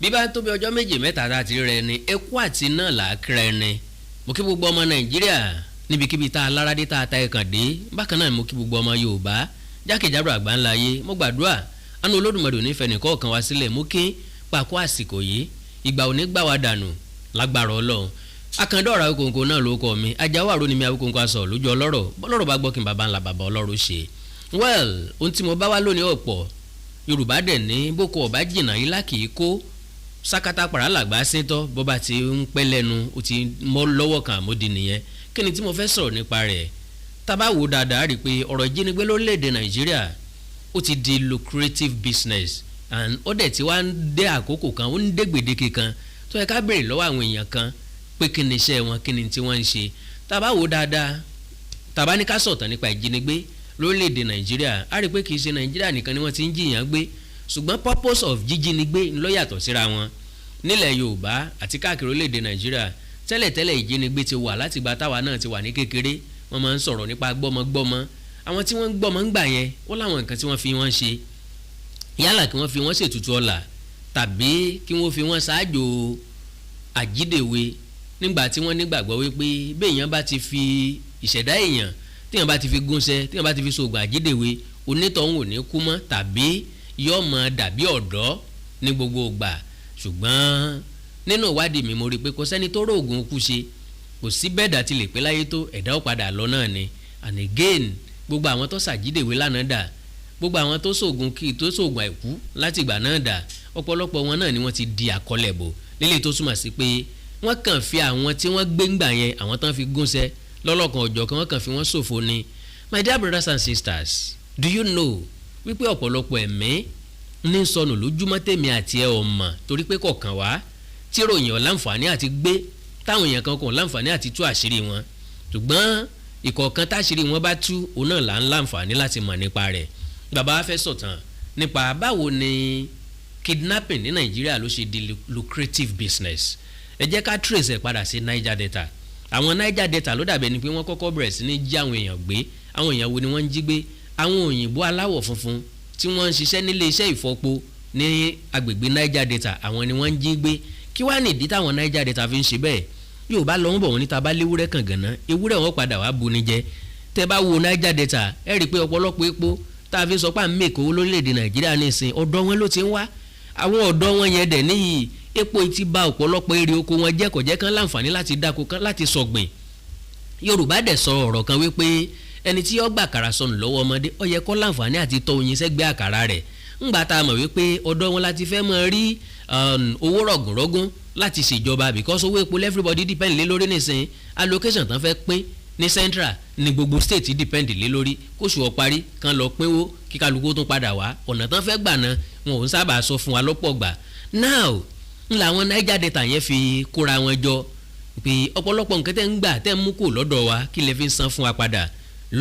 Bí bá tó bí ọjọ́ méjì mẹ́ta tá a ti rẹ ni eku àti náà là á kíra ẹni. Mo kí gbogbo ọmọ Nàìjíríà níbikíbi tá a lára dé, tá a ta ẹ̀kàn dé. Bákan náà mo kí gbogbo ọmọ Yorùbá jákèjádò àgbáńlá ayé. Mo gbàdúrà, àánú Olódùmarè ò ní fẹ́ nìkọ̀ọ̀kan wá sílẹ̀. Mú kí pàkó àsìkò yìí, ìgbà ò ní gbà wá dànù lágbára Ọlọ́run. Akandọ́ọ̀rọ̀ Awíkonko náà ló kọ́ mi. Ajáwó àrò ni mi, Awíkonko aṣọ lójú ọlọ́rọ̀. Bọ́lọ́rọ̀ bá gbọ́ kí n bàbá ńlá bàbá ọlọ́rọ̀ ṣe. Well, ohun tí mo bá wá lónìí ọ̀pọ̀. Yorùbá dẹ̀ ní boko ọ̀bá jìnnà, ilá kì í kó sákátá pàrọ̀ sétọ́. Bó bá ti ń pẹ́ lẹ́nu, ó ti mọ́ lọ́wọ́ kan àmódi nìyẹn. Kí ni tí mo fẹ́ sọ̀rọ̀ nípa rẹ̀? Tá bá wò dáadáa, rí i pé ọ̀rọ̀ ìjínigbé lórílẹ̀‐èdè Nàìjíríà, ó ti di lucrative business and ó dẹ̀ ti wá ń dé àkókò kan, ó ń dé gbèdéke kan tó yẹ ká béèrè lọ́wọ́ àwọn èèyàn kan pé kí ni iṣẹ́ wọn, kí ni tí wọ́n ń ṣe. Tá bá wò dáadáa, tá bá ní ká sọ̀tàn nípa ìjínigbé lórílẹ̀‐èdè Nàìjíríà, á rí i pé kì í ṣe Nàìjíríà nìkan ni wọ́n ti ń jiyàn gbé, ṣùgbọ́n purpose of jíjínigbé ló yàtọ̀ síra wọn nílẹ̀ Yorùbá àti káàkiri orílẹ̀‐èdè Nàìjíríà. Tẹ́lẹ̀tẹ́lẹ̀, ìjínigbé ti wà láti ìgbà táwa náà ti wà ní kékeré. Wọ́n máa ń sọ̀rọ̀ nípa gbọ́mọgbọ́mọ. Àwọn tí wọ́n ń gbọ́mọ ń gbà yẹn, ó láwọn nǹkan tí wọ́n fi wọ́n ṣe, yálà kí wọ́n fi wọ́n ṣètùtù ọlà tàbí kí wọ́n fi wọ́n ṣáájò àjídèwe, nígbà tí wọ́n nígbàgbọ́ wípé béèyàn bá ti fi ìṣẹ̀dá èèyàn, téèyàn bá ti fi gúnṣẹ́, téèyàn bá ti fi ṣoògùn àjídèwe, onítọ̀hún ò ní kú mọ́ tàbí yóò máa dàbí ọ̀dọ́ ní gbogbo ìgbà. Ṣùgbọ́n nínú ìwádìí mi, mo rí i pé kò sẹ́ni tó róògùn kú ṣe. Kò sí bẹ́ẹ̀ dà ti lè pé láyé tó, ẹ̀dá ó padà lọ náà ni. And again, gbogbo àwọn tó ṣàjídèwé lánàá dà? Gbogbo àwọn tó ṣoògùn kí tó ṣoògùn àìkú láti ìgbà náà dà? Ọ̀pọ̀lọpọ̀ wọn náà ni wọ́n ti di àkọlẹ̀bò lílé, tó túmọ̀ sí pé wọ́n kàn fi àwọn tí wọ́n gbé ńgbà yẹn, àwọn tán fi gúnṣẹ́ lọ́lọ́kan ọ̀jọ̀ kan, wọ́n kàn fi wọ́n ṣòfò ni. My dear brothers and sisters, do you know wípé ọ̀pọ̀lọpọ̀ ẹ̀mí ní sọnù lójúmọ́ tèmi àti ẹ̀ ọ̀mọ̀, torí pé kọ̀ọ̀kan wá tí ròyìn ọ̀ láǹfààní àti gbé, táwọn èèyàn kan kò láǹfààní àti tú àṣírí wọn, ṣùgbọ́n ìkọ̀ọ̀kan táṣírí wọn bá tú, òun náà là ń láǹfààní láti mọ̀ nípa rẹ̀. Bàbá wa fẹ́ sọ̀tàn nípa báwo ni kidnapping ní Nàìjíríà ló ṣe di lucrative business. Ẹ jẹ́ ká trace ẹ̀ padà sí Niger Delta. Àwọn Niger Delta ló dàbẹ̀ ni pé wọ́n kọ́kọ́ bẹ̀rẹ̀ sí ní jí àwọn èèyàn gbé. Àwọn èèyàn wo ni wọ́n ń jí gbé? Àwọn òyìnbó aláwọ̀ funfun tí wọ́n ń ṣiṣẹ́ nílé iṣẹ́ ìfọpo ní agbègbè Niger Delta, àwọn ni wọ́n ń jí gbé. Kí wàá nìdí táwọn Niger Delta fi ń ṣe bẹ́ẹ̀? Yóò bá lọ́wọ́ bọ̀ wọ́n ní ta bá léwúrẹ́ kàn gànà, ewúrẹ́ wọn padà wá bu ni jẹ. Tẹ́ bá wo Niger Delta, ẹ rí i pé ọ̀pọ̀lọpọ̀ epo tá a fi sọ pé à ń mèkó lórílẹ̀‐èdè Nàìjíríà nísìn, ọ̀dọ̀ wọn ló ti ń wá. Àwọn ọ̀dọ́ wọn yẹn dẹ̀ níyì, epo ti bà ọ̀pọ̀lọpọ̀ èrè oko wọn jẹ́, kò jẹ́ kán láǹfààní láti dáko kán láti sọ̀gbìn. Yorùbá dẹ̀ sọ ọ̀rọ̀ kan wípé ẹni tí ó gbà àkàrà sọnù lọ́wọ́ ọmọdé, ó yẹ kó láǹfààní àti tọ́ oyin sẹ́gbẹ́ àkàrà rẹ̀. Ńgbà tá a mọ̀ wípé ọ̀dọ̀ wọn láti fẹ́ mọ rí owó rọ̀gùnrọ̀gùn láti ṣèjọba, because owó epo everybody depend lé lórí nísìn. Allocation tán fẹ́ pín ní central ní gbogbo state depend lé lórí. Kóṣù ó parí, kan lọ pínwó, kí kálukú tún padà wá. Ọ̀nà tán fẹ́ gbà náà, wọn ò ń sábà sọ fún wa lọ́pọ̀ gbà. Now, ń làwọn Niger Delta yẹn fi kóra wọn jọ pé ọ̀pọ̀lọpọ̀ nǹkan tẹ́ ń gbà, tẹ́ ń mú kó lọ́dọ̀ wa, kí lè fi san fún wa padà?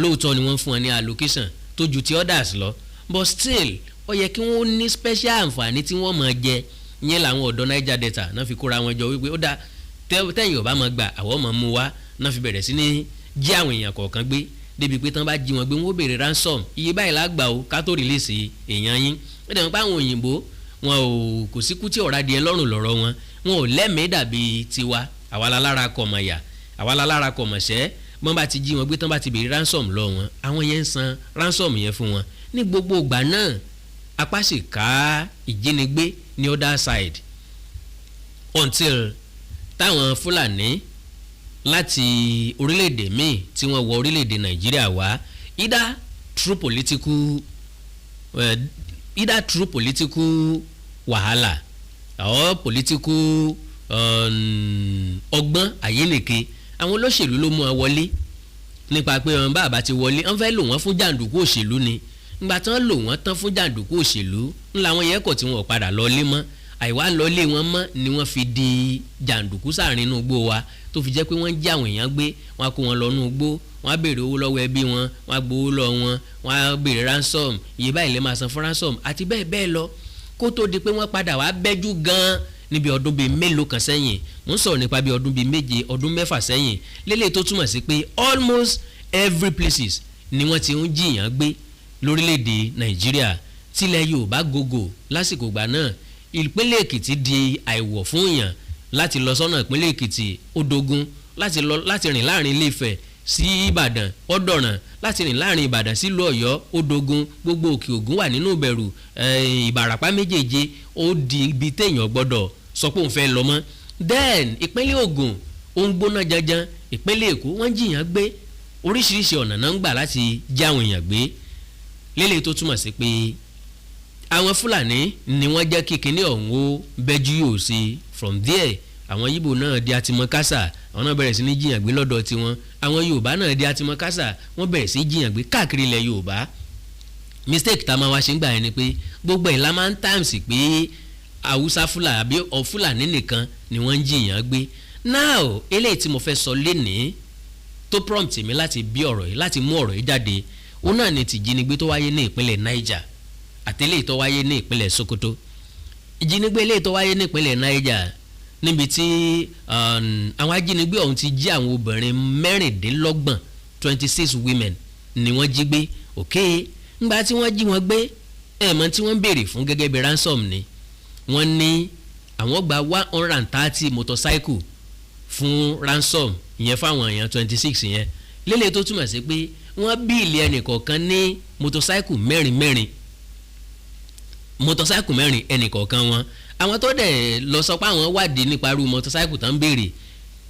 Lóòótọ́ ni wọ́n fún wọn ní allocation tó ju ti others lọ, but still, ó yẹ kí wọ́n ní special àǹfààní tí wọ́n máa jẹ. Yẹn làwọn ọ̀dọ́ Niger Delta náà fi kóra wọn jọ wípé ó dáa, tẹ́yìn ò bá máa gbà, àwọn máa mú wa. Náà fi bẹ̀rẹ̀ sí ní jí àwọn èèyàn kọ̀ọ̀kan gbé, débi pé tán bá jí wọn gbé, wọn ó béèrè ransom. Iye báyìí la gbà ó ká tó release èèyàn yín. Ó dẹ̀ wọ́n pa àwọn òyìnbó, wọn ò kò sí kú tí ọ̀rá di ẹ lọ́rùn lọ́rọ̀ wọn. Wọn ò lẹ́mìí dàbí tiwa. Àwa la lára kọ̀ mọ̀ yà, àwa la lára kọ̀ mọ̀ ṣẹ́. Bọ́n bá ti jí wọn gbé tán, bá ti béèrè ransom lọ wọn, àwọn yẹn ń san ransom yẹn fún wọn. Ní gbogbo ìgbà náà, apá sì ká ìjínigbé ní other side, until táwọn Fúlàní láti orílẹ̀-èdè míì tí wọ́n wọ orílẹ̀-èdè Nàìjíríà wá, either through political wàhálà or political ọgbọ́n àyínnìke. Àwọn olóṣèlú ló mú wọn wọlé nípa pé wọn bá àbá ti wọlé, wọn fẹ́ lò wọ́n fún jàǹdùkú òṣèlú ni. Ìgbà tí wọ́n lò wọ́n tán fún jàǹdùkú òṣèlú, ńlá wọn yẹn kọ̀ tí wọn ò padà lọlé mọ́. Àìwá lọlé wọn mọ́ ni wọ́n fi di jàǹdùkú sáàrin inú igbó wa, tó fi jẹ́ pé wọ́n ń jí àwọn èèyàn gbé, wọ́n á kó wọn lọ inú igbó, wọ́n á béèrè owó lọ́wọ́ ẹbí wọn, wọ́n á gbowó lọ́wọ́ wọn, wọ́n á béèrè ransom, iye báyìí lè máa san fún ransom àti bẹ́ẹ̀ bẹ́ẹ̀ lọ, kó tó di pé wọ́n padà wá bẹ́jú gan-an níbi ọdún bíi mélòó kan sẹ́yìn. Mo ń sọ̀rọ̀ nípa bíi ọdún bíi 7, ọdún 6 sẹ́yìn lélẹ̀, tó túmọ̀ sí pé almost every places ni wọ́n ti ń jiyàn gbé lórílẹ̀‐èdè Nàìjíríà. Tilẹ̀ Yorùbá gògò lásìkò ìgbà náà. Ìpínlẹ̀ Èkìtì di àìwọ̀ fún èèyàn láti lọ sọ́nà ìpínlẹ̀ Èkìtì, ó dogun láti lọ, láti rìn láàrin Ilé-Ifẹ̀ sí Ìbàdàn, ó dọ̀ràn láti rìn láàrin Ìbàdàn sílùú Ọ̀yọ́, ó dogun. Gbogbo Òkè Ògùn wà nínú ìbẹ̀rù. Ìbàràpá méjèèje ó di ibi téèyàn gbọ́dọ̀ sọ pé òun fẹ́ lọ mọ́. Then ìpínlẹ̀ Ògùn, ó ń gbóná janjan. Ìpínlẹ̀ Èkó, wọ́n jiyàn gbé. Oríṣiríṣi ọ̀nà náà ń gbà láti já àwọn èèyàn gbé lélẹ̀, tó túmọ̀ sí pé àwọn Fúlàní ni wọ́n jẹ́ kí kinní ọ̀hún ó bẹ́jú yóò sí. From there, àwọn Yíbò náà di àtìmọ́kásà, àwọn náà bẹ̀rẹ̀ sí ní jiyàn gbé lọ́dọ̀ tiwọn. Àwọn Yorùbá náà di àtìmọ́kásà, wọ́n bẹ̀rẹ̀ sí ní jiyàn gbé káàkiri ilẹ̀ Yorùbá. Mistake tá a máa wá ṣe ń gbà yẹn ni pé gbogbo ẹ̀ la máa ń times pé Haúsá Fúlà àbí Fúlàní nìkan ni wọ́n ń jiyàn gbé. Now, eléyìí tí mo fẹ́ sọ lénìí tó prompt mi láti bí ọ̀rọ̀ yìí, láti mú ọ̀rọ̀ yìí jáde, òun náà ni tìjínigbé tó wáyé ní ìpínlẹ̀ Niger àti eléyìí tó wáyé ní ìpínlẹ̀ Sokoto. Ìjínigbé eléyìí tó wáyé ní ìpínlẹ̀ Niger, níbi tí àwọn ajínigbé ọ̀hún ti jí àwọn obìnrin 26, 26 women ni wọ́n jí gbé. Ok, ńgbà tí wọ́n jí wọn gbé, ẹ̀mọ́ tí wọ́n ń béèrè fún gẹ́gẹ́ bí ransom ni wọ́n ní àwọn gba 130 motorcycle fún ransom ìyẹn fáwọn èèyàn 26 yẹn, lélẹ̀ tó túmọ̀ sí pé wọ́n bill ẹnìkọ̀ọ̀kan ní motorcycle mẹ́rin mẹ́rin, motorcycle mẹ́rin ẹnìkọ̀ọ̀kan wọn. Àwọn tó dẹ̀ lọ sọ pé àwọn wádìí nípa irú motorcycle tó ń béèrè,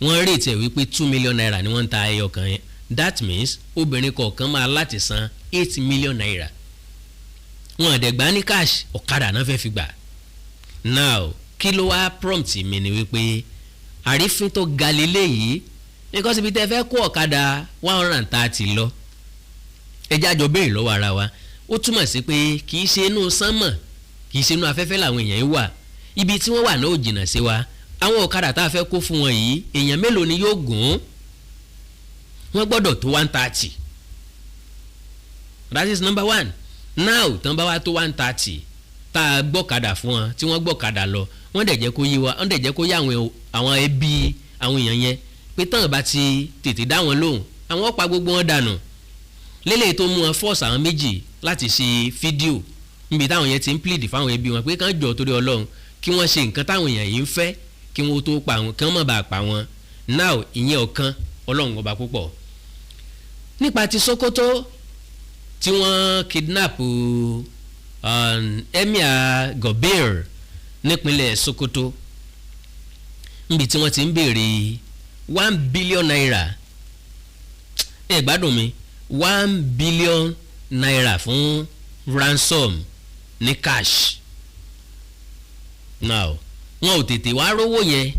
wọ́n rate ẹ̀ wípé ₦2 million ni wọ́n ń ta ẹyọ kan yẹn. That means obìnrin kọ̀ọ̀kan máa láti san ₦8 million. Wọn àdẹ̀ gbà ní cash, ọ̀kadà náà fẹ́ fi gbà. Now, kí ló wá prompt mi ni wípé àrífín tó ga leléyìí, because ibi tẹ́ fẹ́ kó ọ̀kadà 130 lọ, ẹ jẹ́ àjọ béèrè lọ́wọ́ ara wa. Ó túmọ̀ sí pé kì í ṣe inú sánmọ̀, kì í ṣe inú afẹ́fẹ́ làwọn èèyàn yìí wà. Ibi tí wọ́n wà náà ò jìnnà sí wa. Àwọn ọ̀kadà tá a fẹ́ kó fún wọn yìí, èèyàn mélòó ni yóò gùn? Wọ́n gbọ́dọ̀ tó 130. That is number one. Now, tán bá wá tó 130 tá a gbọ́kadà fún wọn, tí wọ́n gbọ́kadà lọ, wọ́n dẹ̀ jẹ́ kó yé wa, wọ́n dẹ̀ jẹ́ kó yé àwọn ẹbí àwọn èèyàn yẹn pé tán bá ti tètè dá wọn lóhùn, àwọn pa gbogbo wọn dànù, lélẹ̀ tó mú wọn force àwọn méjì láti ṣe fídíò níbi táwọn yẹn ti ń plead fáwọn ẹbí wọn pé kán jọ torí Ọlọ́run, kí wọ́n ṣe nǹkan táwọn èèyàn yìí ń fẹ́, kí wọ́n tó pa àwọn, kí wọ́n má bàa pa wọn. Now, ìyẹn ọ̀kan, Ọlọ́run ọba púpọ̀. Nípa ti Sokoto tí wọ́n kidnap Emir Gobir nípínlẹ̀ Sokoto, níbi tí wọ́n ti ń béèrè ₦1 billion, ẹ gbádùn mi, ₦1 billion fún ransom ní cash. Now, wọn ò tètè wá rówó yẹn,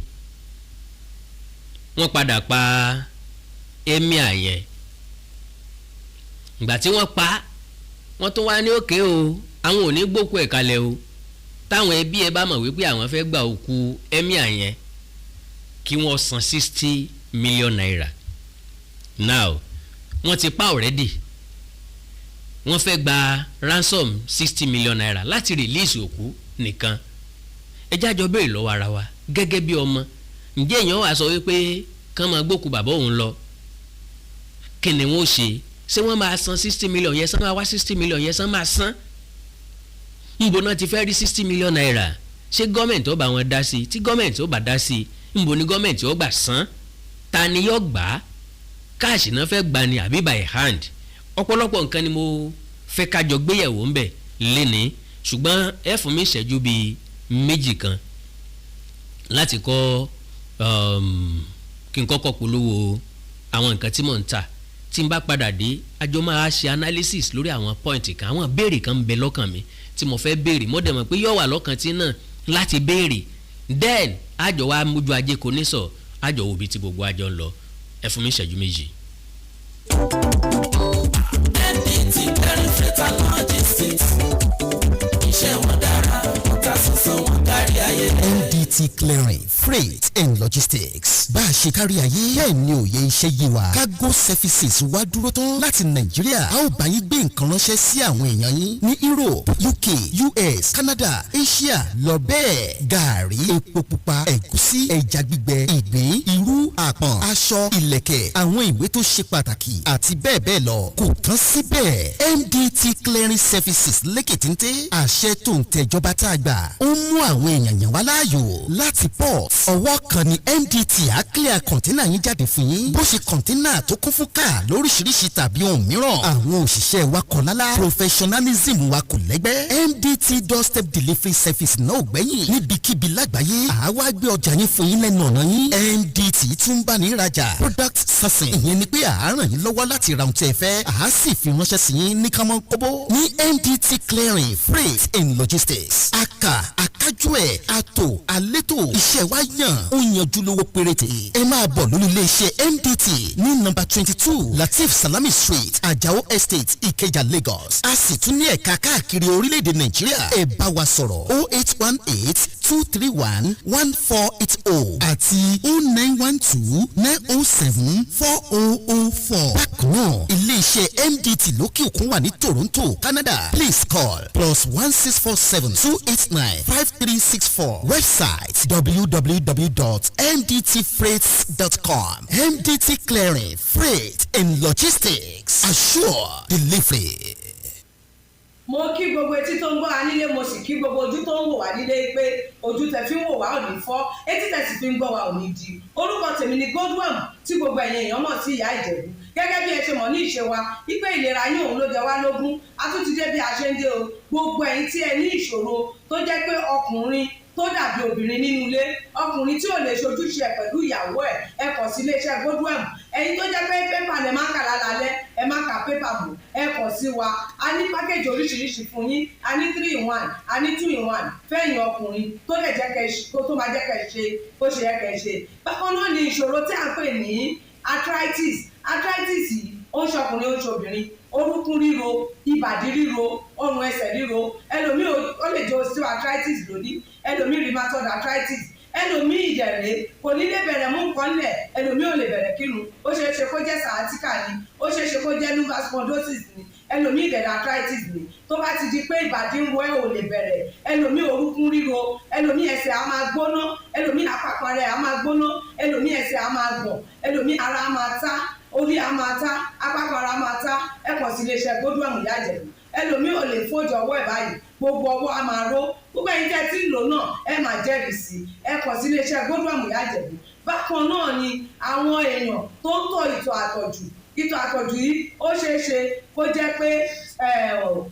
wọ́n padà pa emir yẹn. Ìgbà tí wọ́n pa, wọ́n tún wá ní òkè o, àwọn ò ní gbókù ẹ̀ kalẹ̀ o. Táwọn ẹbí ẹ bá mọ̀ wípé àwọn fẹ́ gba òkú emir yẹn, kí wọ́n san ₦60 million. Now, wọ́n ti pa already, wọ́n fẹ́ gba ransom ₦60 million láti release òkú nìkan. Ẹ jájọ béèrè lọ́wọ́ ara wa gẹ́gẹ́ bí ọmọ, ǹjẹ́ èèyàn wà sọ wípé kán máa gbókù bàbá òun lọ? Kí ni wọ́n ṣe? Ṣé wọ́n máa san 60 million yẹn? Sán máa wá 60 million yẹn? Sán máa san? Nbo náà ti fẹ́ rí ₦60 million? Ṣé gọ́ọ̀mẹ̀ntì ó bá wọn dá sí? Tí gọ́ọ̀mẹ̀ntì ó bá dá sí, nbo ni gọ́ọ̀mẹ̀ntì ó gbà san? Ta ni yóò gbà á? Cash náà fẹ́ gbà ni àbí by hand? Ọ̀pọ̀lọpọ̀ nǹkan ni mo fẹ́ kájọ gbéyẹ̀wò ńbẹ̀ lénìí, ṣùgbọ́n ẹ fún mi ìṣẹ́jú bíi méjì kan láti kọ́ kí n kọ́kọ́ polówó àwọn nǹkan tí mò ń tà. Tí n bá padà dé, àjọ máa ṣe analysis lórí àwọn point kan. Àwọn béèrè kan ń bẹ lọ́kàn mi tí mo fẹ́ béèrè, mo dẹ̀ mọ̀ pé yóò wà lọ́kàn tí náà láti béèrè. Then àjọ wa mójú ajé kò ní sọ, àjọ wo bí tí gbogbo àjọ ń lọ. Ẹ fún mi ìṣẹ́jú méjì. NDT Clearing Freight and Logistics, iṣẹ́ wọn dára, wọ́n ta sọ́sọ́, wọn kárí ayé. NDT Clearing Freight and Logistics, bá a ṣe kárí ayé, bẹ́ẹ̀ ni òye iṣẹ́ yé wa. Cargo services wá dúró tán láti Nàìjíríà. A ó bá yín gbé nǹkan ránṣẹ́ sí àwọn èèyàn yín ní Europe, UK, US, Canada, Asia lọ bẹ́ẹ̀. Gàárì, epo pupa, ẹ̀gúsí, ẹja gbígbẹ, ìgbín, irú, àpọ̀n, aṣọ, ìlẹ̀kẹ̀, àwọn ìwé tó ṣe pàtàkì àti bẹ́ẹ̀ bẹ́ẹ̀ lọ. Kò tán síbẹ̀, MDT Clearing Services lẹ́kìtìntì àṣẹ tó ń tẹ̀jọba tá a gbà ó mú àwọn èèyàn yàn wá láàyò láti port. Ọwọ́ kan ni MDT á clear container yín jáde fún yín, bó ṣe container tó kún fún káà lóríṣiríṣi tàbí ohun mìíràn. Àwọn òṣìṣẹ́ wa kọ̀ lálá, professionalism wa kò lẹ́gbẹ́. MDT doorstep delivery service náà ò gbẹ́yìn. Níbikíbi lágbàáyé, àwa gbé ọjà yín fún yín lẹ́nu ọ̀nà yín. MDT tún bá ní rajà, product sourcing, ìyẹn ni pé à á ràn yín lọ́wọ́ láti ra ohun tí ẹ fẹ́, à á sì fi ránṣẹ́ sí yín ní kánmọ́ kóbó. Ní MDT Clearing, Freight and Logistics, aka akájú ẹ̀ ato àlétò, iṣẹ́ wa yàn, ó yanjú, lówó péréte. Ẹ máa bọ̀ lórí iléeṣẹ́ MDT ní nọ́mbà 22, Latif Salami Street, Ajao Estate, Ìkẹjà, Lagos. A sì tún ní ẹ̀ka káàkiri orílẹ̀-èdè Nàìjíríà. Ẹ bá wa sọ̀rọ̀ 08182311480 àti 09129074004. Bákan náà, iléeṣẹ́ MDT lókè òkun wà ní Toronto, Canada. Please call +16472895364. Website www.mdtfreights.com. MDT Clearing, Freight and Logistics, assure delivery. Mo kí gbogbo etí tó ń gbọ́ wa nílé, mo sì kí gbogbo ojú tó ń wò wá nílé pé ojú tẹ fi ń wò wá ò ní fọ́, etí tẹ sì fi ń gbọ́ wa ò ní di. Orúkọ tèmi ni Godwin, tí gbogbo ẹ̀yin èèyàn mọ̀ sí Ìyá Ìjẹ̀bú. Gẹ́gẹ́ bí ẹ ṣe mọ̀ ní ìṣe wa wípé ìlera yín òun ló jẹ wá lógún, a tún ti dé bí a ṣe ń dé o. Gbogbo ẹ̀yin tí ẹ ní ìṣòro tó jẹ́ pé ọkùnrin tó dàbí obìnrin nínú ilé, ọkùnrin tí ò lè ṣojúṣe ẹ pẹ̀lú ìyàwó ẹ̀, ẹ kàn sí iléeṣẹ́ Godwin. Ẹ̀yin tó jẹ́ pé pépà lẹ máa ń kà lálálẹ́, ẹ má ka pépà mọ́, ẹ kàn sí wa. A ní package oríṣiríṣi fún yín. A ní three in one, a ní two in one fẹ́yìn ọkùnrin tó lè jẹ́ kẹ́ kó tó máa jẹ́ kẹ́ ṣe bó ṣe yẹ kẹ́ ṣe. Bákan náà ni ìṣòro tí à ń pè ní arthritis. Arthritis yìí, ó ń ṣọkùnrin, ó ń ṣobìnrin. Orúnkún ríro, ìbàdí ríro, ọrùn ẹsẹ̀ ríro. Ẹlòmíì, ó lè jẹ́ osteoarthritis lónìí, ẹlòmíì rheumatoid arthritis, ẹlòmíì ìdẹ̀rẹ̀ kò ní lè bẹ̀rẹ̀ mú nǹkan lẹ̀, ẹlòmíì ò lè bẹ̀rẹ̀ kírun. Ó ṣeé ṣe kó jẹ́ sciatica ni, ó ṣeé ṣe kó jẹ́ lumbar spondylosis ni, ẹlòmíì ìdẹ̀rẹ̀ arthritis ni. Tó bá ti di pé ìbàdí ń wọ ẹ́, ò lè bẹ̀rẹ̀, ẹlòmíì orúnkún ríro, ẹlòmíì ẹsẹ̀ á máa gbóná, ẹlòmíì àpapọ̀ rẹ̀ á máa gbóná, ẹlòmíì ẹsẹ̀ á máa gbọ̀n, ẹlòmíì ara á máa ta, orí á máa ta, apákan ara máa ta, ẹ kàn sí iléeṣẹ́ Godwin Ìyá Ìjẹ̀bú. Ẹlòmíì ò lè fójú ọwọ́ ẹ̀ báyìí, gbogbo ọwọ́ á máa ró. Gbogbo ẹ̀yin tẹ́ tí ń lò náà, ẹ máa jẹ́rìí sí. Ẹ kàn sí iléeṣẹ́ Godwin Ìyá Ìjẹ̀bú. Bákan náà ni àwọn èèyàn tó ń tọ̀ ìtọ̀ àtọ̀jù. Ìtọ̀ àtọ̀jù yìí, ó ṣeé ṣe kó jẹ́ pé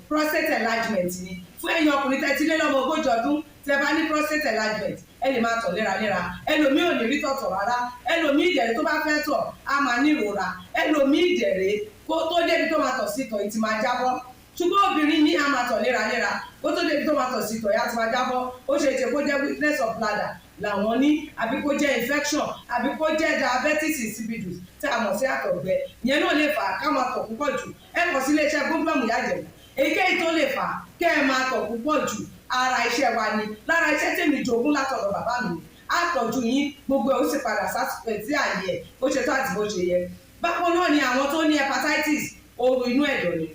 prostate enlargement ni. Fún ẹ̀yin ọkùnrin tẹ́ ti lé lọ́mọ 40 ọdún, tẹ́ bá ní prostate enlargement, ẹ lè máa tọ̀ léraléra. Ẹlòmíì ò ní rí tọ̀tọ̀ rárá. Ẹlòmíì ìdẹ̀rẹ̀, tó bá fẹ́ tọ̀, á máa ní ìrora. Ẹlòmíì ìdẹ̀rẹ̀, kó tó débi tó máa tọ̀ sí, ìtọ̀ yìí ti máa jábọ́. Ṣùgbọ́n obìnrin ní, á máa tọ̀ léraléra, kó tó débi tó máa tọ̀ sí, ìtọ̀ yìí á ti máa jábọ́. Ó ṣe é ṣe kó jẹ́ weakness of bladder làwọn ní, àbí kó jẹ́ infection, àbí kó jẹ́ diabetes insipidus tí a mọ̀ sí àtọ̀gbẹ. Ìyẹn náà lè fà á ká máa tọ̀ púpọ̀ jù. Ẹ kàn sí iléeṣẹ́ Godwin Ìyá Ìjẹ̀bú. Èyíkéyìí tó lè fà á kẹ́ ẹ máa tọ̀ púpọ̀ jù, ara iṣẹ́ wa ni. Lára iṣẹ́ tèmi jogún látọ̀dọ̀ bàbá mi ni. Á tọ́jú yín, gbogbo ẹ̀ ó sì padà sí àyè ẹ̀ bó ṣe tó àti bó ṣe yẹ. Bákan náà ni àwọn tó ní hepatitis, ooru inú ẹ̀dọ̀ ni.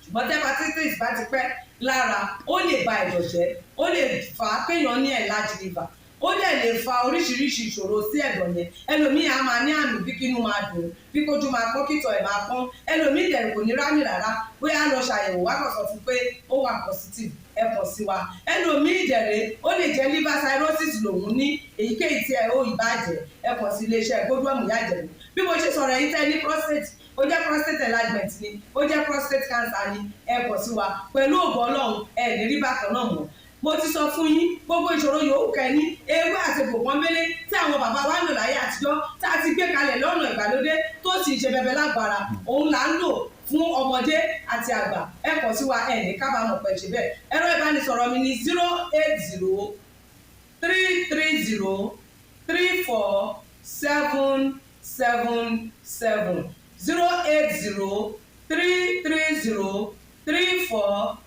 Ṣùgbọ́n tí hepatitis bá ti pẹ́ lára, ó lè ba ẹ̀dọ̀ jẹ́, ó lè fà á kéèyàn ní enlarged liver, ó dẹ̀ lè fa oríṣiríṣi ìṣòro sí ẹ̀dọ̀ yẹn. Ẹlòmíì á máa ní àmì bí kínú máa dùn, bí kójú máa pọ́n, kítọ̀ ẹ̀ máa pọ́n. Ẹlòmíì dẹ̀ kò ní rámì rárá. Bóyá lọ ṣàyẹ̀wò, wá kàn sọ fún pé ó wà positive. Ẹ kàn sí wa. Ẹlòmíì dẹ̀rẹ̀, ó lè jẹ́ liver cirrhosis lòun ní. Èyíkéyìí tí ẹ ó ìbàjẹ́, ẹ kàn sí iléeṣẹ́ Godwin Ìyá Ìjẹ̀bú. Bí mo ṣe sọ̀rọ̀ yìí, tẹ́ ní prostate, ó jẹ́ prostate enlargement ni, ó jẹ́ prostate cancer ni, ẹ kàn sí wa. Pẹ̀lú ògo Ọlọ́run, ẹ ní rí bákan náà mọ́. Mo ti sọ fún yín, gbogbo ìṣòro yòówù kẹ́ni, ewé àti pòpọ́nbélé tí àwọn bàbá wa ń lò láyé àtijọ́, tá a ti gbé kalẹ̀ lọ́nà ìgbàlódé, tó sì ń ṣe bẹbẹ lágbára, òun là ń lò fún ọmọdé àti àgbà. Ẹ kàn sí wa, ẹ ní kábàámọ̀ pẹ̀ ṣe bẹ́ẹ̀. Ẹ̀rọ ìbánisọ̀rọ̀ mi ní 08033034777,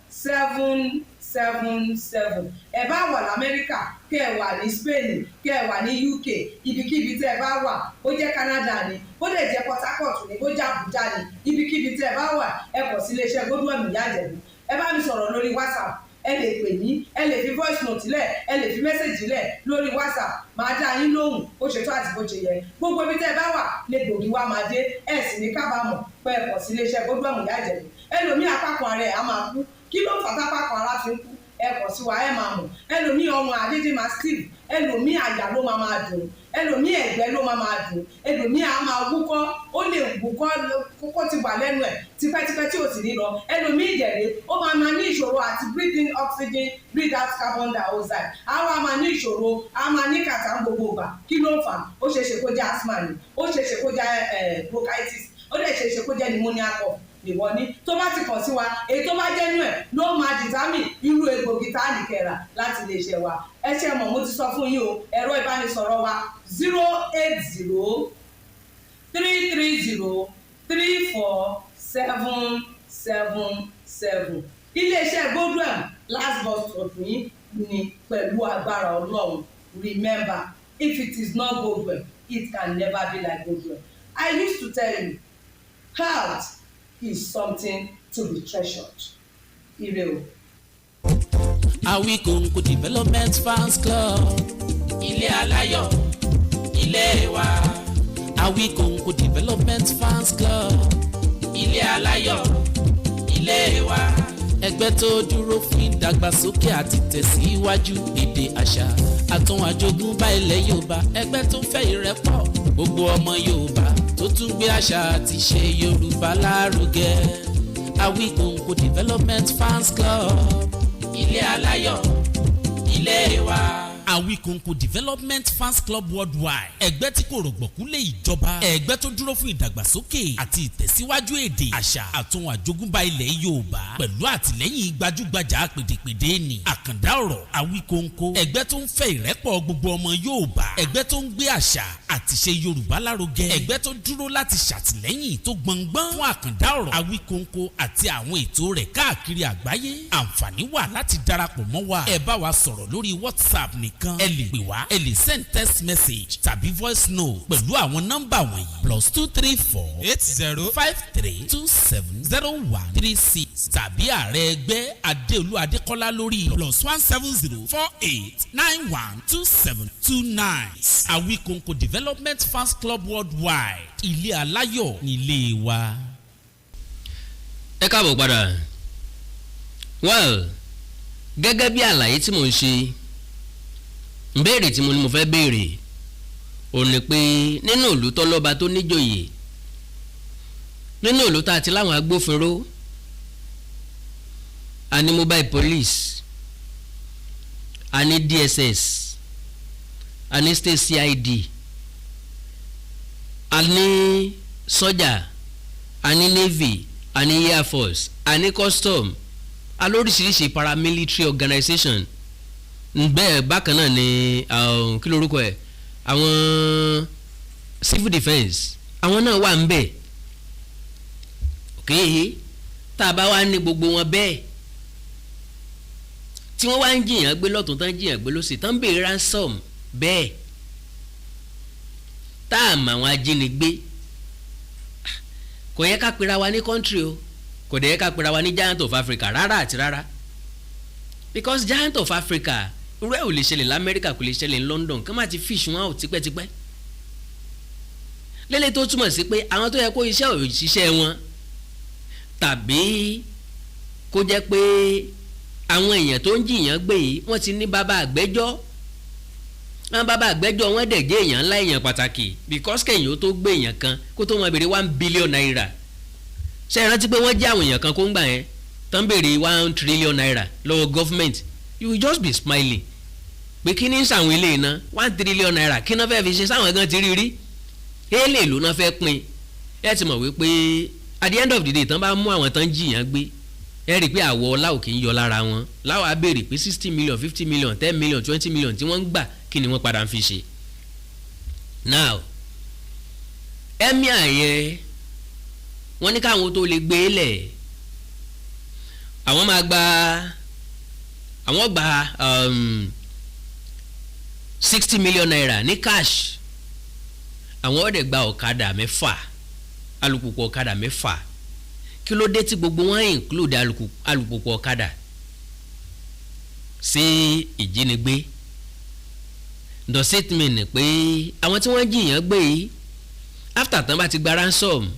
080330347. 7 7. Ẹ bá wà lamẹ́ríkà, kẹ́ ẹ wà ní Spain, kẹ́ ẹ wà ní UK, ibikíbi tẹ́ ẹ bá wà, bó jẹ́ Canada ni, bó lè jẹ́ Port Harcourt ni, bó jẹ́ Abuja ni, ibikíbi tẹ́ ẹ bá wà, ẹ kọ̀ sí iléeṣẹ́ Godwin Ìyá Ìjẹ̀bú. Ẹ bá mi sọ̀rọ̀ lórí WhatsApp, ẹ lè pè mí, ẹ lè fi voice note lẹ̀, ẹ lè fi message lẹ̀ lórí WhatsApp, máa dá yín lóhùn bó ṣe tó àti bó ṣe yẹ. Gbogbo ibi tẹ́ ẹ bá wà lè gbòógì wá máa dé. Ẹ sì ní kábàámọ̀ pé ẹ kọ̀ sí iléeṣẹ́ Godwin Ìyá Ìjẹ̀bú. Ẹlòmíì, apákan ara ẹ̀ á máa kú. Kí ló fà tápákan ara fi ń kú? Ẹ kọ̀ sí wa, ẹ máa mọ̀. Ẹlòmíì, ọrùn àdédé máa stiff, ẹlòmíì, àyà ló máa máa dùn, ẹlòmíì, ẹ̀gbẹ́ ló máa máa dùn, ẹlòmíì á máa wúkọ́, ó lè wúkọ́ kókó ti wà lẹ́nu ẹ̀ tipẹ́tipẹ́ tí ò sì ní lọ. Ẹlòmíì ìdẹ̀rẹ̀, ó máa máa ní ìṣòro àti breathe in oxygen, breathe out carbon dioxide. Á wá máa ní ìṣòro, á máa ní kàtà ń gbogbo ìgbà. Kí ló ń fà? Ó ṣeé ṣe kó jẹ́ asthma ni, ó ṣeé ṣe kó jẹ́ bronchitis, ó lè ṣeé ṣe kó jẹ́ pneumonia cough nìwọ ní. Tó bá ti kàn sí wa, èyí tó bá jẹ́ nú ẹ̀ ló máa determine irú egbògi tá a nìkẹ́ra láti lè ṣe wa. Ẹ ṣe mọ̀, mo ti sọ fún yín o. Ẹ̀rọ ìbánisọ̀rọ̀ wa, 08033034777. Iléeṣẹ́ Godwin, last bus stop yín ni pẹ̀lú agbára Ọlọ́run. Remember, if it is not Godwin, it can never be like Godwin. I used to tell you, health is something to be treasured. Ire o. Awikonko Development Fans Club, ilé aláyọ̀, ilé wa. Awikonko Development Fans Club, ilé aláyọ̀, ilé wa. Ẹgbẹ́ tó dúró fún ìdàgbàsókè àti tẹ̀síwájú èdè, àṣà àtún àjogúnbá ilẹ̀ Yorùbá. Ẹgbẹ́ tó fẹ́ ìrẹ́pọ̀ gbogbo ọmọ Yorùbá, tó tún gbé àṣà àti ṣe Yorùbá lárugẹ. Awikonko Development Fans Club, ilé aláyọ̀, ilé wa. Awikonko Development Fans Club Worldwide, ẹgbẹ́ tí kò rọ̀gbọ̀kú lé ìjọba, ẹgbẹ́ tó dúró fún ìdàgbàsókè àti ìtẹ̀síwájú èdè, àṣà àtún àjogúnbá ilẹ̀ Yorùbá, pẹ̀lú àtìlẹ́yìn gbajúgbajà pèdèpèdè ní àkàndá ọ̀rọ̀ Awikonko. Ẹgbẹ́ tó ń fẹ́ ìrẹ́pọ̀ gbogbo ọmọ Yorùbá, ẹgbẹ́ tó ń gbé àṣà àti ṣe Yorùbá lárugẹ, ẹgbẹ́ tó dúró láti ṣàtìlẹ́yìn tó gbọngbọ́n fún àkàndá ọ̀rọ̀ Awikonko àti àwọn ètò rẹ̀ káàkiri àgbáyé. Àǹfààní wà láti darapọ̀ mọ́ wa. Ẹ bá wa sọ̀rọ̀ lórí WhatsApp nìkan, ẹ lè pè wá, ẹ lè send text message tàbí voice note pẹ̀lú àwọn nọ́mbà wọ̀nyí: +234 80 53270136, tàbí ààrẹ ẹgbẹ́ Adéolú Adékọ́lá lórí +17048912729. Awikonko Development Fans Club Worldwide, ilé aláyọ̀ nílé wa. Ẹ káàbọ̀ padà. Well, gẹ́gẹ́ bí àlàyé tí mò ń ṣe, ìbéèrè tí mo ní mo fẹ́ béèrè ò ní pé nínú ìlú tọ́lọ́ba tó níjòyè, nínú ìlú tá a ti láwọn agbófinró, a ní mobile police, a ní DSS, a ní state CID, a ní sọ́jà, a ní navy, a ní air force, a ní custom, a lóríṣiríṣi paramilitary organization bẹ́ẹ̀. Bákan náà ni kí lorúkọ ẹ̀, àwọn civil defence, àwọn náà wà ń bẹ̀. Ok, tá a bá wá ní gbogbo wọn bẹ́ẹ̀, tí wọ́n wá ń jiyàn gbé lọ́tún, tán jiyàn gbé lọ́sì, tán béèrè ransom bẹ́ẹ̀, tá a mọ àwọn ajínigbé, kò yẹ ká pera wa ní country o. Kò dẹ̀ yẹ ká pera wa ní giant of Africa rárá àti rárá, because giant of Africa, irú ẹ̀ ò lè ṣẹlẹ̀ lamẹ́ríkà, kò lè ṣẹlẹ̀ ní London kí wọ́n má ti fish wọn out tipẹ́tipẹ́. Lélẹ̀ tó túmọ̀ sí pé àwọn tó yẹ kó iṣẹ́ òṣìṣẹ́ wọn, tàbí kó jẹ́ pé àwọn èèyàn tó ń jìyàn gbé yìí, wọ́n ti ní bàbá àgbẹ́jọ́. Àwọn bàbá àgbẹ́jọ́ wọn dẹ̀ jẹ́ èèyàn ńlá, èèyàn pàtàkì, because kẹ̀yìn ó tó gbé èèyàn kan kó tó máa béèrè ₦1 billion. Ṣé ẹ rántí pé wọ́n jẹ́ àwọn èèyàn kan kó ń gbà yẹn tán béèrè ₦1 trillion lọ́wọ́ government? You will just be smiling pé kí ní sàwọn ilé iná, ₦1 trillion, kí náà fẹ́ẹ́ fi ṣe? Sáwọn gan ti rí rí èlé ìlú náà fẹ́ pín. Ẹ ti mọ̀ wípé at the end of the day, tán bá mú àwọn tán jìyàn gbé, ẹ rí i pé àwọ̀ ọlá ò kì í yọ lára wọn. Láwọn á béèrè pé 60 million, 50 million, 10 million, 20 million tí wọ́n ń gbà, kí ni wọ́n padà ń fi ṣe? Now, emir yẹn, wọ́n ní káwọn tó lè gbé e lẹ̀, àwọn máa gba Àwọn gba ₦60 million ní cash, àwọn ó dẹ̀ gba ọ̀kadà mẹ́fà, alùpùpù ọ̀kadà mẹ́fà. Kí ló dé tí gbogbo wọn include alùpùpù ọ̀kadà sí ìjínigbé? Does it mean pé àwọn tí wọ́n jiyàn gbé yìí, after tán bá ti gba ransom,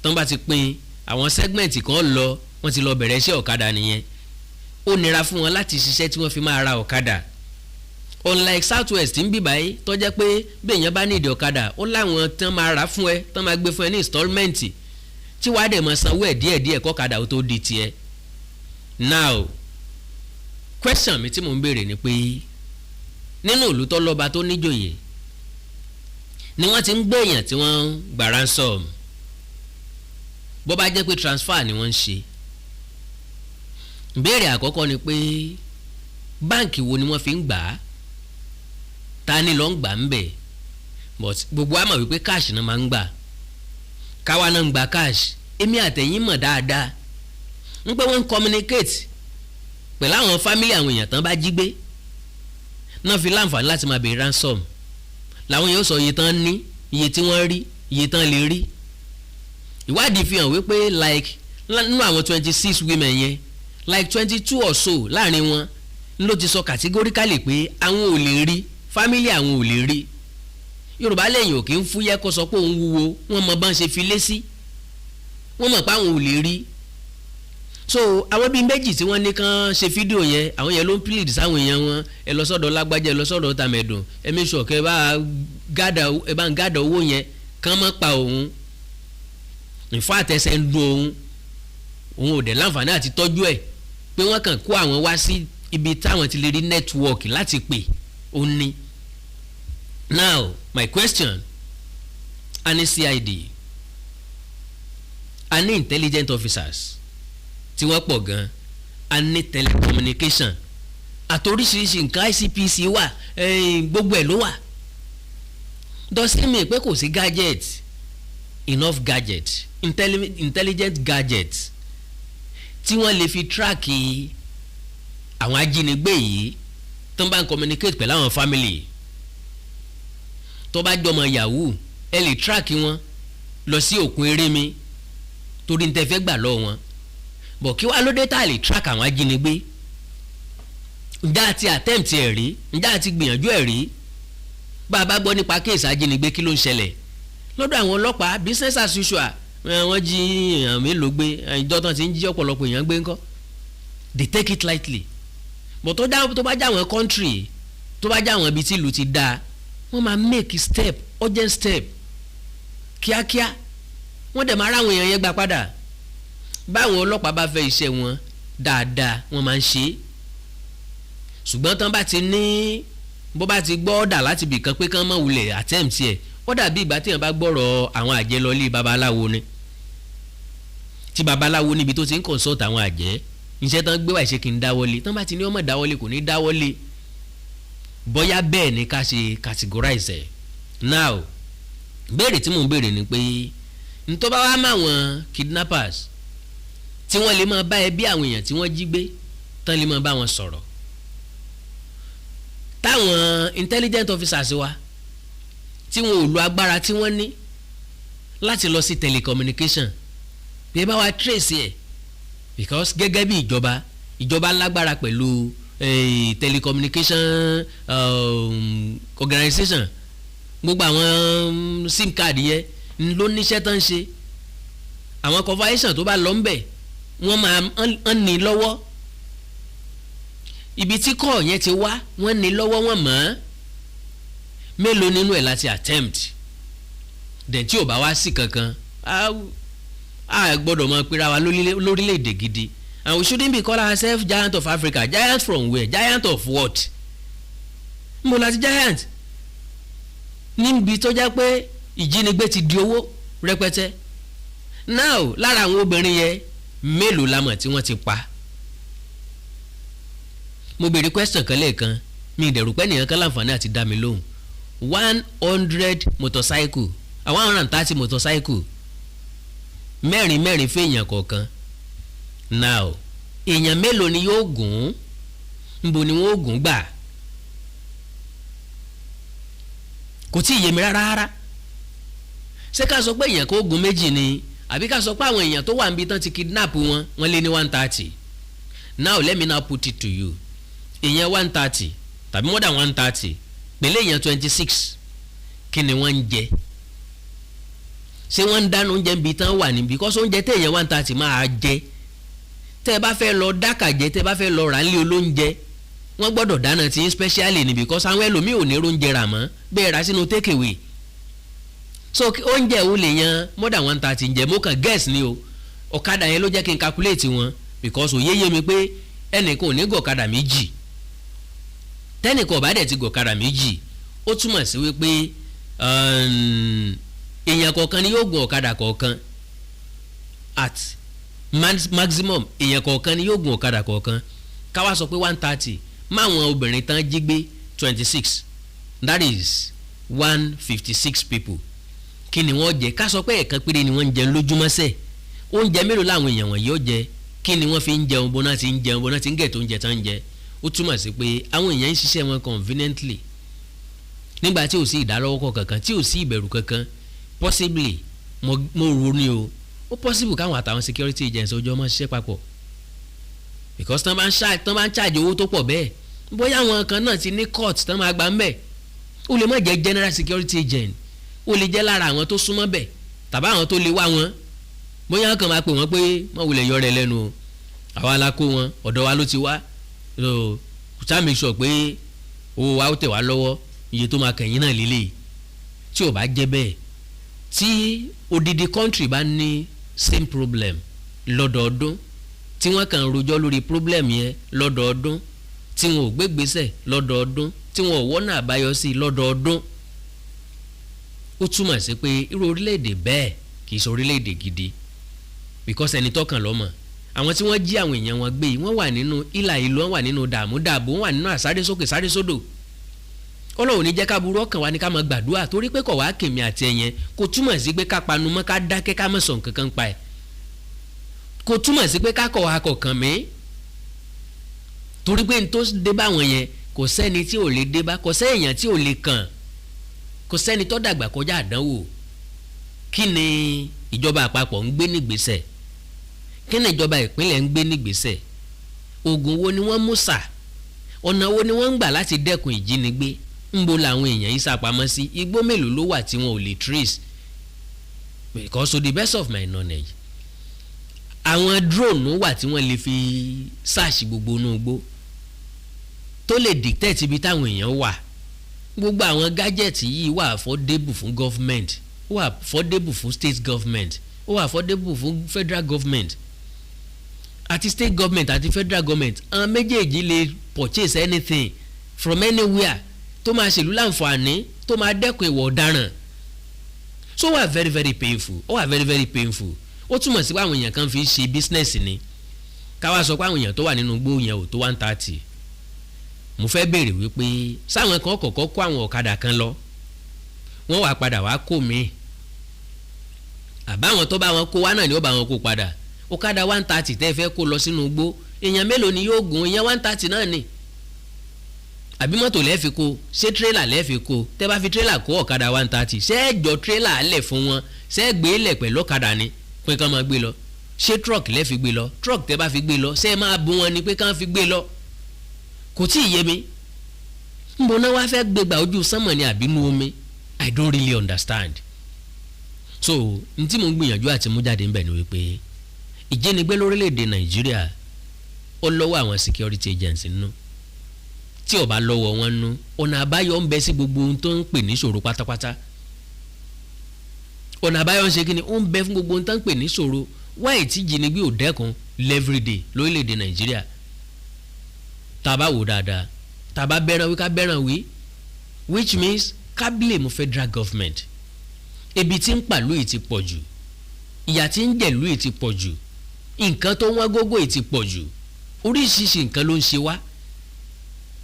tán bá ti pín àwọn segment kan lọ, wọ́n ti lọ bẹ̀rẹ̀ iṣẹ́ ọ̀kadà nìyẹn? Ó nira fún wọn láti ṣiṣẹ́ tí wọ́n fi máa ra ọ̀kadà, unlike South West ń bì báyìí, tó jẹ́ pé bí èèyàn bá nídìí ọ̀kadà, ó láwọn tán máa rà fún ẹ, tán máa gbé fún ẹ ní installment, tí wàá dẹ̀ máa sanwó ẹ̀ díẹ̀díẹ̀ kọ́kadà ó tó di tiẹ̀. Now, question mi tí mò ń béèrè ni pé nínú ìlú tó lọ́ba, tó níjòyè, ni wọ́n ti ń gbé èèyàn tí wọ́n ń gbà ransom, bó bá jẹ́ pé transfer ni wọ́n ń ṣe, ìbéèrè àkọ́kọ́ ni pé báǹkì wo ni wọ́n fi ń gbà á? Ta ni ló ń gbà ń bẹ̀? But gbogbo wa mọ̀ wípé cash náà máa ń gbà, káwa náà ń gba cash. Èmi àtẹ̀yìn mọ̀ dáadáa ń pé wọ́n ń communicate pẹ̀lú àwọn family àwọn èèyàn tán bá jí gbé náà, fi láǹfààní láti máa béèrè ransom, làwọn yóò sọ iye tán ní, iye tí wọ́n rí, iye tán lè rí. Ìwádìí fi hàn wípé like nínú àwọn 26 women yẹn, like 22 or so láàrin wọn ló ti sọ categorically pé àwọn ò lè rí, family àwọn ò lè rí. Yorùbá lẹ́yìn ò kí ń fúyẹ́ kó sọ pé òun wúwo. Wọ́n mọ bá ń ṣe fi lé sí, wọ́n mọ̀ pé àwọn ò lè rí. So àwọn bíi méjì tí wọ́n ní kán ṣe fídíò yẹn, àwọn yẹn ló ń plead sáwọn èèyàn wọn: ẹ lọ sọ́dọ̀ lágbájá, ẹ lọ sọ́dọ̀ tàmẹ̀dùn, ẹ make sure kẹ́ ẹ bá ń gather owó yẹn, kán má pa òun. In fact, ẹsẹ̀ ń dùn òun, òun ò dẹ̀ láǹfààní àti tọ́jú ẹ̀, pé wọ́n kàn kó àwọn wá sí ibi táwọn ti lè rí network láti pè ó ní. Now, my question: a ní CID, a ní intelligent officers tí wọ́n pọ̀ gan, a ní telecommunication àtoríṣiríṣi nǹkan, ICPC wà, gbogbo ẹ̀ ló wà. Does it mean pé kò sí gadget, enough gadget, intelligent gadget tí wọ́n lè fi track àwọn ajínigbé yìí tó ń bá ń communicate pẹ̀lú àwọn family? Tó bá jọmọ yahoo, ẹ lè track wọn lọ sí òkun eré mi torí ní tẹ́ fẹ́ gbà lọ́wọ́ wọn bọ̀. Kí wàá ló dé tá a lè track àwọn ajínigbé? Ǹjẹ́ àti attempt ẹ̀ rí? Ǹjẹ́ àti gbìyànjú ẹ̀ rí? Bá a bá gbọ́ nípa case ajínigbé, kí ló ń ṣẹlẹ̀ lọ́dọ̀ àwọn ọlọ́pàá? Business as usual. Wọ́n jí èèyàn mélòó gbé? Ìjọ tán ti ń jí ọ̀pọ̀lọpọ̀ èèyàn gbé ńkọ́? They take it lightly. But tó bá já àwọn country, tó bá já àwọn ibi tí ìlú ti dáa, wọ́n máa make step, urgent step, kíákíá. Wọ́n dẹ̀ máa ráwọn èèyàn yẹn gbà padà. Báwọn ọlọ́pàá bá fẹ́ iṣẹ́ wọn dáadáa, wọ́n máa ń ṣe é. Ṣùgbọ́n tán bá ti ní, bó bá ti gbọ́ ọ̀dà láti ibì kan pé kán mọ̀ wulẹ̀ attempt ẹ̀, ó dàbí ìgbà téèyàn bá gbọ́rọ̀ àwọn àjẹ́ lọ lé babaláwo ni, tí babaláwo níbi tó ti ń consult àwọn àjẹ́, iṣẹ́ tán gbé wá ìṣe kì í dáwọ́lé. Tán bá ti ní ọmọ dáwọ́lé, kò ní dáwọ́lé. Bóyá bẹ́ẹ̀ ni ká ṣe categorize ẹ̀. Now, béèrè tí mò ń béèrè ni pé ntọ́ bá wá máwọn kidnappers tí wọ́n lè máa bá ẹbí àwọn èèyàn tí wọ́n jí gbé, tán lè máa bá wọn sọ̀rọ̀, táwọn intelligent officers wa tí wọn ò lo agbára tí wọ́n ní láti lọ sí telecommunication bí ẹ bá wa trace ẹ̀, because gẹ́gẹ́ bí ìjọba, ìjọba lágbára pẹ̀lú telecommunication organization, gbogbo àwọn SIM card yẹn ló níṣẹ́ tán ṣe. Àwọn conversation tó bá lọ ń bẹ̀, wọ́n máa ń ní lọ́wọ́. Ibi tí kọ́ yẹn ti wá, wọ́n ní lọ́wọ́, wọ́n mọ̀ ọ́n. Mélòó nínú ẹ̀ láti attempt? Then tí ò bá wá sí kankan, á gbọ́dọ̀ máa pera wa lórílẹ̀‐èdè gidi, and we shouldn't be call ourselves giant of Africa. Giant from where? Giant of what? Nbo láti giant níbi tó jẹ́ pé ìjínigbé ti di owó rẹpẹtẹ? Now, lára àwọn obìnrin yẹn, mélòó la mọ̀ tí wọ́n ti pa? Mo béèrè question kan lẹ́ẹ̀kan, mi ìdẹ̀rù pẹ́ nìyẹn kan láǹfààní àti dá mi lóhùn. 100 motorcycle, 130 motorcycle, mẹ́rin mẹ́rin fún èèyàn kọ̀ọ̀kan. Now, èèyàn mélòó ni yóò gùn? Ńbo ni wọ́n ó gùn gbà? Kò tí ì yé mi rárá rárá. Ṣé ká sọ pé èèyàn kó gun méjì ni, àbí ká sọ pé àwọn èèyàn tó wà níbi tán ti kidnap wọn, wọ́n lé ní 130? Now let me now put it to you: èèyàn 130 tàbí more than 130 pẹ̀lú èèyàn 26, kí ni wọ́n ń jẹ? Ṣé wọ́n ń dáná oúnjẹ níbi tán wà ní? Because oúnjẹ téèyàn 130 máa jẹ, tẹ́ ẹ bá fẹ́ lọ dákà jẹ, tẹ́ ẹ bá fẹ́ lọ rà nílé olóúnjẹ, wọ́n gbọ́dọ̀ dáná tí specially ni, because àwọn ẹlòmíì ò ní oúnjẹ rà mọ́ bẹ́ẹ̀ rà sínú takeaway. So oúnjẹ wo lè yan more than 130 ń jẹ? Mo kàn guess ni o. Ọ̀kadà yẹn ló jẹ́ kí n calculate wọn, because òye yé mi pé ẹnìkan ò ní gọ̀kadà méjì. Tẹ́nìkan ò bá dẹ̀ ti gọ̀kadà méjì, ó túmọ̀ sí wípé èèyàn kọ̀ọ̀kan ni yóò gun ọ̀kadà kọ̀ọ̀kan. At maximum, èèyàn kọ̀ọ̀kan ni yóò gun ọ̀kadà kọ̀ọ̀kan. Káwá sọ pé 130 máwọn obìnrin tán jí gbé 26, that is 156 people. Kí ni wọ́n jẹ? Ká sọ pé ẹ̀ẹ̀kan péré ni wọ́n ń jẹun lójúmọ́ sẹ̀, oúnjẹ mélòó làwọn èèyàn wọ̀nyí ó jẹ? Kí ni wọ́n fi ń jẹun? Bọ́ná ti ń jẹun, bọ́ná ti ń gẹ̀ tó ń jẹ tán ń jẹ. Ó túmọ̀ sí pé àwọn èèyàn ń ṣiṣẹ́ wọn conveniently nígbà tí ò sí ìdálọ́wọ́kọ̀ kankan, tí ò sí ìbẹ̀rù kankan. Possibly, mo rò ní o, ó possible káwọn àtàwọn security agents ojú ọmọ ṣiṣẹ́ papọ̀, because tán bá ń charge owó tó pọ̀ bẹ́ẹ̀, bóyá àwọn kan náà ti ní cut tán máa gbà ń bẹ̀. Ó lè má jẹ́ general security agent, ó lè jẹ́ lára àwọn tó súnmọ́ bẹ̀ tàbí àwọn tó lè wá wọn. Bóyá kàn máa pè wọ́n pé wọ́n wulẹ̀ yọ rẹ̀ lẹ́nu o, àwa la kó wọn, ọ̀dọ̀ wa ló ti wá, so ṣá make sure pé owó wa ó tẹ̀ wá lọ́wọ́, iye tó máa kẹ̀yìn náà lélẹ̀. Tí ò bá jẹ́ bẹ́ẹ̀, tí odidi country bá ní same problem lọ́dọọdún, tí wọ́n kàn rojọ́ lórí problem yẹn lọ́dọọdún, tí wọn ò gbégbèsè lọ́dọọdún, tí wọn ò wọ́nà àbáyọ sí lọ́dọọdún, ó túmọ̀ sí pé irú orílẹ̀-èdè bẹ́ẹ̀ kì í ṣe orílẹ̀-èdè gidi, because ẹni tọ́kàn lọ́mọ àwọn tí wọ́n jí àwọn èèyàn wọn gbé yìí, wọ́n wà nínú ìlà ìlú, wọ́n wà nínú dààmú dààbò, wọ́n wà nínú àsáré sókè sáré sódò. Ọlọ́run ní jẹ́ ká burú ọkàn wa ní ká máa gbàdúrà, torí pé kọ̀ wá kèmí àti ẹ̀yẹn. Kò túmọ̀ sí pé ká panu mọ́, ká dákẹ́, ká má sọ nǹkan kan pa ẹ̀. Kò túmọ̀ sí pé ká kọ̀ wá kọ̀ọ̀kan mí, torí pé n tó dé báwọn yẹn, kò sẹ́ni tí ò lè dé bá, kò sẹ́yìn tí ò lè kàn, kò sẹ́ni tó dàgbà kọjá àdánwò. Kí ni ìjọba àpapọ̀ ń gbé nígbésẹ̀? Kí ni ìjọba ìpínlẹ̀ ń gbé nígbésẹ̀? Oògùn wo ni wọ́n mú sà? Ọ̀nà wo ni wọ́n ń gbà láti dẹ́kun ìjínigbé? Ńbo làwọn èèyàn yìí sápamọ́ sí? Igbó mélòó ló wà tí wọn ò lè trace? Because to the best of my knowledge, àwọn drone wà tí wọ́n lè fi search gbogbo inú igbó, tó lè detect ibi táwọn èèyàn wà. Gbogbo àwọn gadget yìí wà affordable fún government, ó wà affordable fún state government, ó wà affordable fún federal government. Àti state government àti federal government, àwọn méjèèjì lè purchase anything from anywhere tó máa ṣèlú láǹfààní, tó máa dẹ́kun ìwà ọ̀daràn. So ó wà very very painful, ó wà very very painful. Ó túmọ̀ sí pé àwọn èèyàn kan fi ń ṣe business ni. Káwá sọ pé àwọn èèyàn tó wà nínú igbó yẹn ò tó 130. Mo fẹ́ béèrè wípé sáwọn kan kọ̀ọ̀kan kó àwọn ọ̀kadà kan lọ, wọ́n wá padà wá kó mi, àbáwọn tó bá wọn kó wá náà ni ó bá wọn kó padà? Ọ̀kadà 130 tẹ́ fẹ́ kó lọ sínú igbó, èèyàn mélòó ni yóò gùn? Èèyàn 130 náà ni, àbí mọ́tò lẹ́ẹ̀ fi kó? Ṣé tírélà lẹ́ẹ̀ fi kó? Tẹ́ bá fi tírélà kó ọ̀kadà 130, ṣé ẹ jọ tírélà lẹ̀ fún wọn? Ṣé ẹ gbé lẹ̀ pẹ̀lú ọ̀kadà ni pé kán máa gbé lọ? Ṣé truck lẹ́ẹ̀ fi gbé lọ? Truck tẹ́ bá fi gbé lọ, ṣé ẹ máa bu wọn ni pé kán fi gbé lọ? Kò tí ì yé mi. Nbọ náà wá fẹ́ gbégbá ojú sánmọ̀ ni àbínú omi? I don't really understand. So n tí mo ń gbìyànjú àti mú jáde ńbẹ̀ ni wípé ìjínigbé lórílẹ̀‐èdè Nàìjíríà, ó lọ́wọ́ àwọn security agents nínú. Tí ò bá lọ́wọ́ wọn nú, ọ̀nà àbáyọ ń bẹ sí gbogbo ohun tó ń pè ní ìṣòro pátápátá. Ọ̀nà àbáyọ ń ṣe kí ni? Ó ń bẹ fún gbogbo ohun tó ń pè ní ìṣòro. Wáyé tí ìjínigbé ò dẹ́kun everyday lórílẹ̀‐èdè Nàìjíríà? Tá a bá wò dáadáa, tá a bá bẹ́ràn wí, ká bẹ́ràn wí, which means ká blame federal government. Ebi tí ń pàlú yìí ti pọ̀ jù, ìyà tí ń jẹ̀lú yìí ti pọ̀ jù, nǹkan tó wọ́n gógó yìí ti pọ̀ jù, oríṣiríṣi nǹkan ló ń ṣe wá.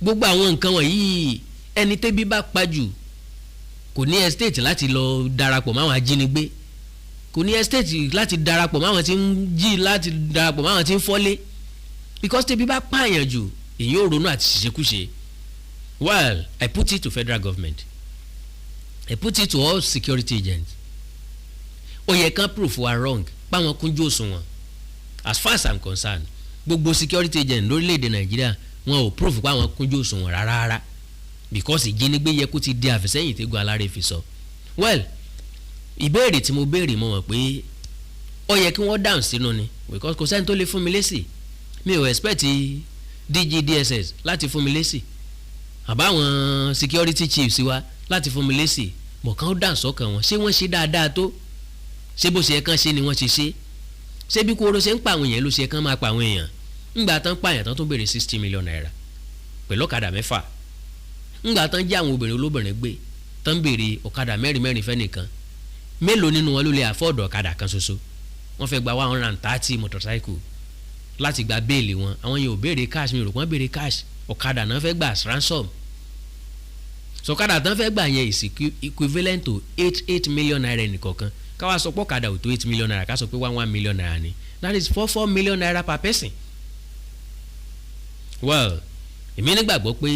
Gbogbo àwọn nǹkan wọ̀nyí, ẹni tẹ́bí bá pa jù kò ní hesitate láti lọ darapọ̀ máwọn ajínigbé, kò ní hesitate láti darapọ̀ máwọn tí ń jí, láti darapọ̀ máwọn tí ń fọ́lé, because tẹ́bí bá pààyàn jù. Èyí ò ronú àti ṣiṣẹ́kúṣe. Well, I put it to federal government, I put it to all security agents. Ó yẹ kán proof wa wrong páwọn kúnjú òṣùwọ̀n. As far as I'm concerned, gbogbo security agent lórílẹ̀‐èdè Nàìjíríà, wọn ò proof páwọn kúnjú òṣùwọ̀n rárá rárá, because ìjínigbé yẹ kó ti di àfìsẹ́yìn tẹ́gun alárè fi sọ. Well, ìbéèrè tí mo béèrè, mo mọ̀ pé ó yẹ kí wọ́n dáhùn sínú ni, because kò sẹ́ni tó lè fún mi lésì. Mi ò expect DG DSS láti fún mi lésì, àbáwọn security chiefs wa láti fún mi lésì. Mọ̀kàn ó dáhùn sọ́kàn wọn. Ṣé wọ́n ṣe dáadáa tó? Ṣé bó ṣe yẹ kán ṣe ni wọ́n ṣe ṣe? Ṣé bí kóró ṣe ń pa àwọn èèyàn ló ṣe kán máa pa àwọn èèyàn? Ńgbà tán pààyàn tán, tó béèrè 60 million naira pẹ̀lú ọ̀kadà mẹ́fà. Ńgbà tán jẹ́ àwọn obìnrin olóbìnrin gbé tán, béèrè ọ̀kadà mẹ́rin mẹ́rin fẹ́ nìkan. Mélòó nínú wọn ló lè afford ọ̀kadà kan ṣoṣo? Wọ́n fẹ́ gba 130 motorcycle láti gba bail wọn. Àwọn yẹn ò béèrè cash, mi ò rò pé wọ́n béèrè cash. Ọ̀kadà náà fẹ́ gbà ransom. Sọ̀kadà tán fẹ́ gbà yẹn is equivalent to 8 8 million naira ẹnìkọ̀ọ̀kan. Káwá sọ pé ọ̀kadà ò tó 8 million naira, ká sọ pé 1 1 million naira ni, that is 4 4 million naira per person. Well, èmi nígbàgbọ́ pé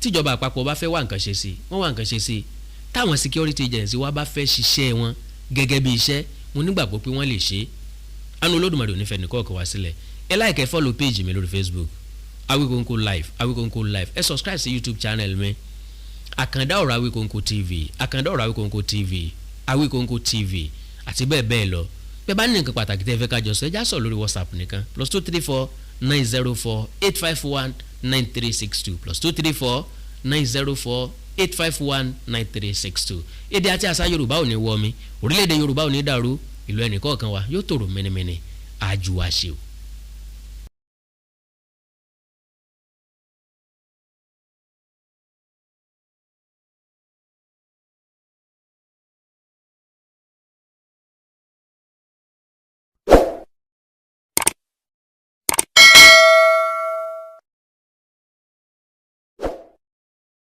tíjọba àpapọ̀ bá fẹ́ wá nǹkan ṣe sí, wọ́n wá nǹkan ṣe sí. Táwọn security agency wa bá fẹ́ ṣiṣẹ́ wọn gẹ́gẹ́ bí iṣẹ́, mo nígbàgbọ́ pé wọ́n lè ṣe é. Àánú Olódùmarè ò ní fẹ́ nìkan ọ̀kan wá sílẹ̀. Ẹ like, ẹ follow page mi lórí Facebook, Awikonko Live, Awikonko Live. Ẹ subscribe sí YouTube channel mi, Àkàndá Ọ̀rọ̀ Awikonko TV, Àkàndá Ọ̀rọ̀ Awikonko TV, Awikonko TV, àti bẹ́ẹ̀ bẹ́ẹ̀ lọ. Bẹ́ẹ̀ bá ní nǹkan pàtàkì tẹ́ ẹ fẹ́ ká jọ sọ, ẹ já sọ lórí WhatsApp nìkan: +234 904 851 9362, +234 904 851 9362. Èdè àti àṣà Yorùbá ò ní wọ mi, orílẹ̀-èdè Yorùbá ò ní dàrú, ìlú ẹnì kọ̀ọ̀kan wa yóò tòrò mẹ́nẹ́mẹ́nẹ́. Àjùwàṣe o.